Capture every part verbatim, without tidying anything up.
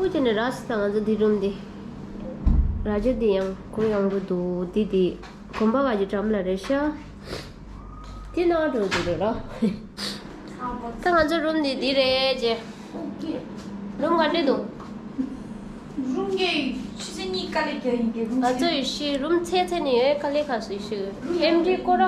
ཁུ་ཅི་ནས་ར་སི་ད་ང་ཚོ་འདི་རུམ་འདི། ར་ཇ་འདི་ཡང་གུ་ཡོང་གི་འདུག་འདི་འདི། གོམ་པ་ག་ཅི་འགྲམ་ལ་རེད་ཤག་འདི་ནང་འགྲོ་འདི་རེད་ར། ད་ང་ཚོ་རུམ་འདི་འདི་རེད་ཅེ། རུམ་ག་འདྲ་འདུག་རུམ་གྱི་ཆུ་ཚོད་གཉིས་དཀའ་ལས་རྒྱག་ཡིན་གྱི་རུམ་ང་ཚོ་ཡི་ཤི་རུམ་ཚད་ཚད་ནས་ཡོད་དཀའ་ལས་ཁག་སུ་ཤི་ཨེམ་ཌི་ཀོ་ར།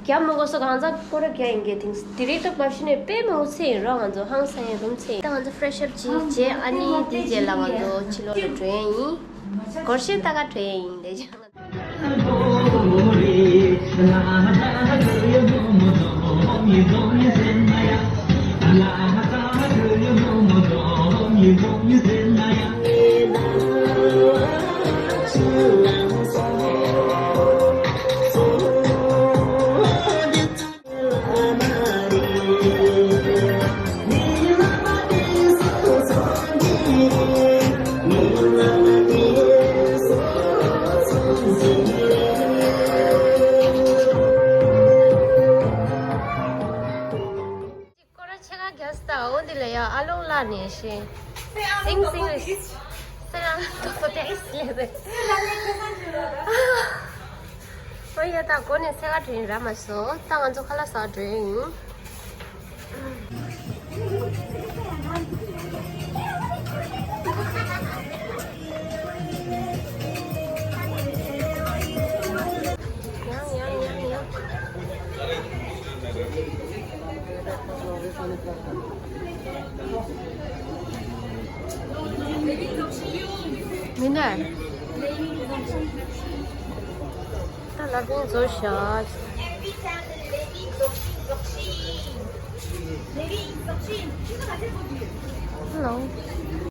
རྒྱ་མི་དགོས་སོ་གང་ཚ་ཀོ་ར་རྒྱ་ཡིན་གྱི་དེང་དེ་རིགས་ཏོག་པ་ཤི་ནས་དཔེ་མང་པོ་ཚེ་ཡིན་རོགས་ང་ཚོ་ཧང་སང་ཡིན་རུམ་ཚེ་ཡིན། ད་ང་ཚོ་ཕྲེ་ཤ་བྱིས་རྗེས་ཨ་ནི་དེ་རྗེས་ལ་ང་ཚོ་ཕྱི་ལོགས་ལ་འགྲོ་ཡ་ཡིན། སྒོར་གཞས་ལྟ་ག་འགྲོ་ཡ་ཡིན་ལས་ཀྱང་། སྐོར་ར་ཆེ་ཁ་རྒྱ་སྟ་འོ་འདི་ལ་ཡ་ཨ་ལོང་ལ་ནས་ཤེས། སིང་སིང་རེད། སེ་རང་ཏོ་ཏོ་ཏེ་ཨིས་ལེ་རེད། ཨོ་ཡ་ད་གོ་ནས་སེ་ག་དྲན་ར་མ་སོ་ད་ང་ཚོ་ཁ་ལག་ཟ་འགྲོ་ཡིན། ཡང་ཡང་ཡང་ཡང་། མི་ནས། ད་ལ་བེང་བཟོ་ཤག Hello།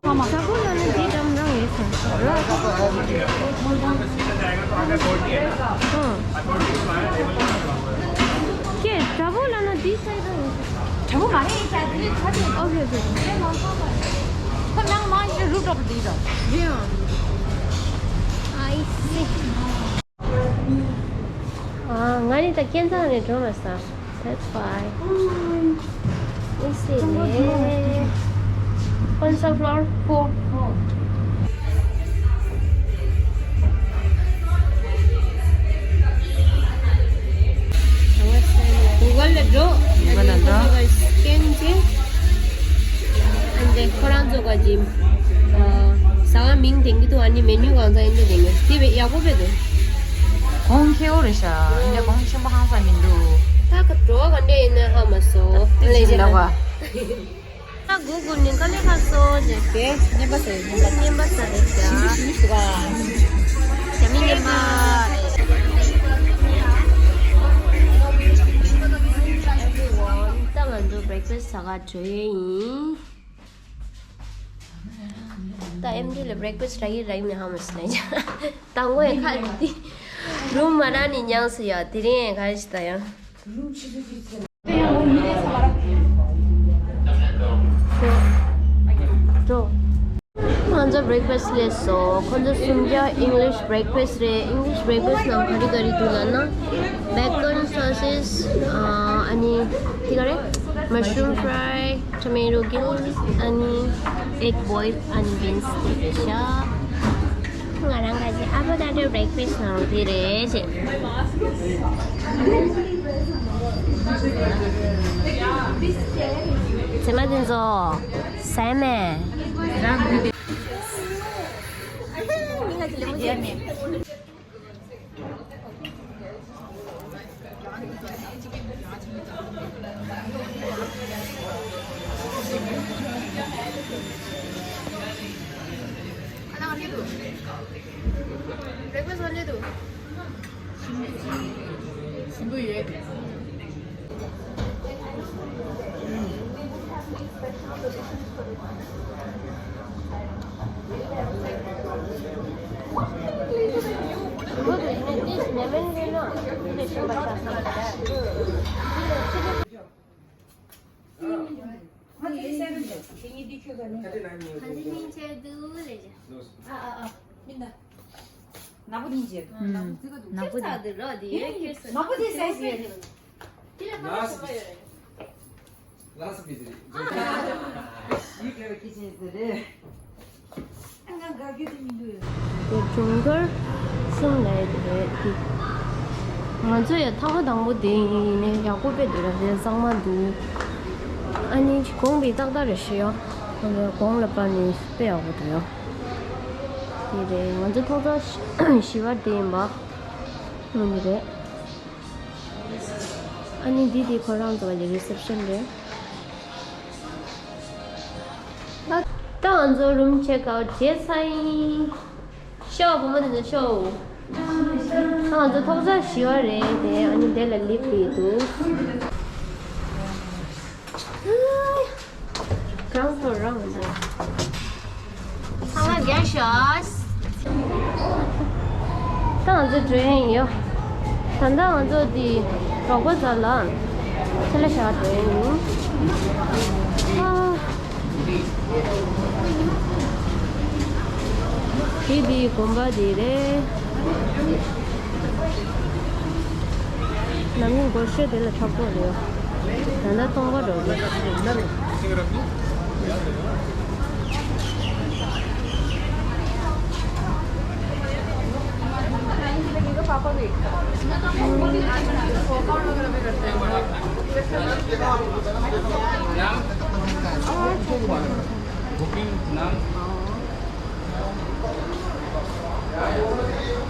ཨ་མ། ད་བོ་ལ་ན་འདི་འགྲམ་རང་ཡོད་སོང་། ཨ། ཀྱེ། ད་བོ་ལ་ན་འདི་སའི་རང་ཡོད་སོང་། དྲ་བོ་མ་རེད་ཡིན་ཅག་འདི་ནས་ཚ་དེ། ཨོ་ཁེ་ཨོ་ཁེ། ཁོ་ནང་མ་ཡིན་རུབ་འགྲོ་བ་འདི་དང་། རེད་ཨང་། I see། ཨ། ང་ནི་ད་ཁྱེད་ཚང་ནས་འགྲོ་མ་སོང་། That's why། ཨེ་སི་ནས། Corn sunflower four། Google་ལ་འགྲོ། Google་ལ་འགྲོ། Scan་བྱས། ཨ་འདི་ཁོ་རང་ཚོ་ག་ཅིག་ཟ་ཁང་མིང་དེང་གི་འདུག་ཨ་ནི་མེ་ནུ་གང་ཚང་ཡིན་འདུག་དེང་གི་དེ་བས་ཡག་པོ་བས་འདུག་གོང་ཁེ་བོ་རེད་ཤག་འདི་གོང་ཆེན་པོ་ཧང་སང་མི་འདུག་ད་ག་འགྲོ་བ་ག་འདྲ་ཡིན་ན་ཧ་མ་སོང་། ད་ལས་ཅི་ལ་བ། ད་གུ་གུ་ནི་དཀའ་ལས་ཁག་སོང་ཟེར། དེ་བརྙན་པ་ཟེར་བརྙན་པ་བརྙན་པ་ཟེར་རེད་ཤག་ཞི་མི་ཞི་མི་ཞི་མི་ཞི་མི་ཞི་མི་ཞི་མི་ཞི་མི་ཞི་མི་ཞི་མི། Everyone། ད་ང་ཚོ་breakfast་ཟ་ག་འགྲོ་ཡས་ཡིན། ད་ཨེམ་ཌི་ལ་breakfast་རག་གི་རག་གི་མེད་ཧ་མ་སི་ལ་ཡ། ད་ངོ་ཡ་ཁ་འདི་རུམ་མ་རག་ནི་མྱངས་སོ་ཡ། དེ་རིང་ཡ་ག་རེ་ཞིག་ད་ཡ། འགྲོ། ང་ཚོ་breakfast་སླེབས་སོང་། ཁོ་ཚོ་སུམ་བརྒྱ་English breakfast་རེད། English breakfast་ནང་ག་རེ་ག་རེ་འདུག་ལབ་ན། Bacon sausage། ཨ་ནི་དེ་ག་རེ། Mushroom fry, tomato gill། ཨ་ནི་egg boil། ཨ་ནི་beans་དེ་རེད་ཤག་ང་རང་ག་ཅིག་avocado breakfast་ནང་དེ་རེད་ཅེས། ཚེ་མ་དེ་ཚོ་ཟས་མེད། མི་ང་ཅི་ལེ་མོ་བྱས་མེད། ནག་པོ་གཉིས་བྱས་འདུག་ལས་བྱ། ཨ་ཨ་ཨ། མི་འདའ། ནག་པོ་གཉིས་བྱས་འདུག་ཨུམ། ནག་པོ་ཁྱེར་ཚར་འདུག་རོ་དེ་ཡོད་ཁྱེར་སོང་། ནག་པོ་དེ་སའི་ཟི་ཡོད་རེད། དེ་ལ་ཁ་ལག་ཞོགས་པ་ཡོད་རེད། ལགས་སོ་པི་ཙི་རེད། ཞིག་ག་རེ་ཁྱི་ཆེན་ཟེར་རེད། དེ་སྒྲུང་སྐར་གསུམ་ལས་དེ་རེད་དེ། ང་ཚོ་ཡང་ཐེངས་མ་དང་པོ་དེ་ཡིན་ནས་ཡག་པོ་དཔེ་འདུག་ར། དེ་གཙང་མ་འདུག་ཨ་ནི་དགོངས་པའི་ཏག་ཏག་རེད་ཤི་ཡོ། དགོངས་ལ་པ་ནི་དཔེ་ཡག་པོ་འདུག་ཡོ། དེ་རེད། ང་ཚོ་ཐོག་ཚ་བཞི་བ་དེ་ཡིན་པ། ཨ་ནི་རེད། ཨ་ནི་འདི་དེ་ཁོ་རང་ཚོ་གི་རི་སེབ་ཤན་རེད། ད་ད་ང་ཚོ་རུམ་ཅེག་ཨའུཊ་བྱས་ཚར་ཡིན། ཤོག་བུ་མོ་དེ་ཚོ་ཤོག་ད་ང་ཚོ་ཐོག་ཚ་བཞི་བ་རེད་དེ། ཨ་ནི་དེ་ལ་ལིབ་དེ་འདུག་གང་ཐོར་རང་མི་འདུག་ཚང་མ་རྒྱལ་ཤོག་ད་ང་ཚོ་འགྲོ་ཡིན་ཡོ། ད་ལྟ་ང་ཚོ་འདི་རོགས་པ་ཚོ་ལ་ཆེ་ལ་ཞག་འགྲོ་ཡིན། ཨ། འདི་འདི་དགོན་པ་འདི་རེད། ནམ་རྒྱུན་སྒོར་གཞས་དེ་ལ་འཁྲབ་ཐུབ་རེད། ད་ལྟ་སྟོང་པ་འགྲོ་གི།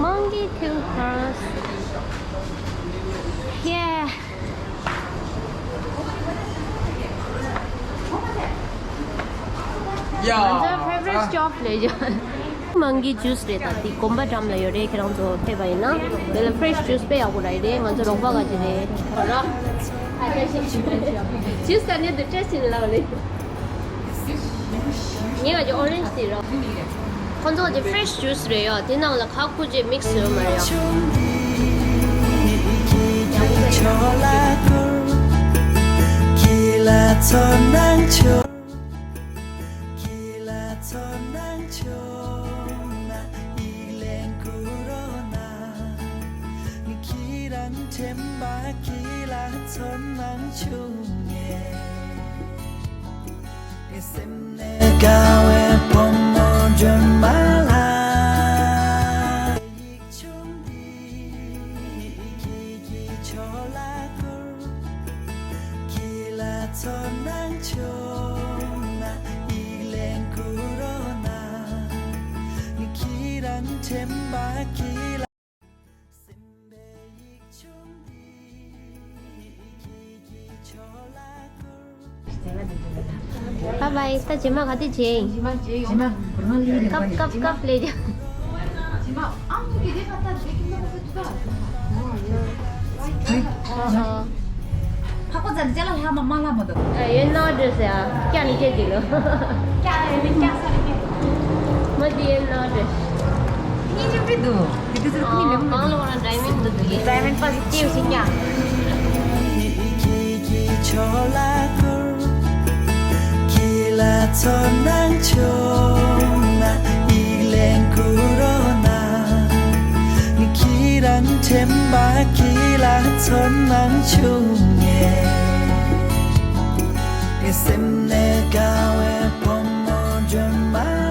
Monkey King Palace. Yeah. ང་ཚོའི་favorite shop ལས་ཡོད། མང་གི་ཇུས་རེད། ད་དེ་དགོན་པ་འགྲམ་ལ་ཡོད་རེད། ཁྱེད་རང་ཚོ་ཕེབས་པ་ཡིན་ན་དེ་ལ་ཕེ་རེ་ཤི་ཇུས་དཔེ་ཡག་པོ་རག་གི་རེད། ང་ཚོ་རོགས་པ་ག་ཅིག་རེད། ཇུས་ག་ནས་འདི་ཊེ་སི་ཊི་ཡིན་ལབ་ནས། ངས་ང་ཚོ་ཨོ་རེན་ཇི་དེ་རོ། ཁོང་ཚོ་གི་ཕེ་རེ་ཤི་ཇུས་རེད་ཡ། དེ་ནང་ལ་ག་ཁུ་ཅེ་མིག་སི་ཡོད་མ་རེད་ཡ། ཁྱེད་རང་དྲན་པ་ཁྱེད་ལ་ཚོར་སྣང་བྱུང་ངས། ངའི་སེམས་ནས་དགའ་བའི་བུ་མོ་སྒྲོལ་མ་ལགས། ཡིག་ཆུང་འདི་ཁྱེད་ཀྱི་ཕྱོགས་ལ་བསྐུར། ཁྱེད་ལ་ཚོར་སྣང་བྱུང་ན་ཡིག་ལན་བསྐུར་རོགས་གནང་། ཁྱེད་རང་དྲན་པ་ཁྱེད་ལ། སེམས་པའི་ཡིག་ཆུང་འདི་ཁྱེད་ཀྱི་ཕྱོགས་ལ་བསྐུར། བཱའི་བཱའི། ད་རྗེས་མ་ག་དུས་མཇལ་ཡིན། རྗེས་མ་མཇལ་ཡོང་། རྗེས་མ་རང་ལས་རིང་པ་ནས། སྐབས་སྐབས་སྐབས་ལས་ཀྱང་། རྗེས་མ་ཨང་ཀི་དེ་ཁ་ད་རེ་ཀི་མ་ཁ་ད། ཨ་ཨ། ཕ་གོ་ཙམ་ཅ་ལག་ལྷག་མ་མ་ལྷག་མ་འདུག་ཨ་ཡོད་ནོ་ཌེ་སི་ཡ། ཀྱ་ནི་ཀྱ་ཅིག་ལོ། ཀྱ་ཡོད་ནི་ཀྱ་ས་རེ་ཀི། མ་དེ་ཡོད་ནོ་ཌེ་སི། ཉིན་རྒྱུན་པི་འདུག་དེ་དུས་ཚོད་ཁུ་ནི་ལེགས་མ་གང་ལ་འདུག་བ་ན་ཌའི་མོན་འདུག་དེ། ཌའི་མོན་པ་ཞིག་སྐྱེས་ཤིང་ཉ། ཁྱེད་ལ་ཚོར་སྣང་བྱུང་ན་ཡིག་ལན་བསྐུར་རོགས་གནང་། ཁྱེད་རང་དྲན་པ་ཁྱེད་ལ་ཚོར་སྣང་བྱུང་ངས། ངའི་སེམས་ནས་དགའ་བའི་བུ་མོ་སྒྲོལ་མ།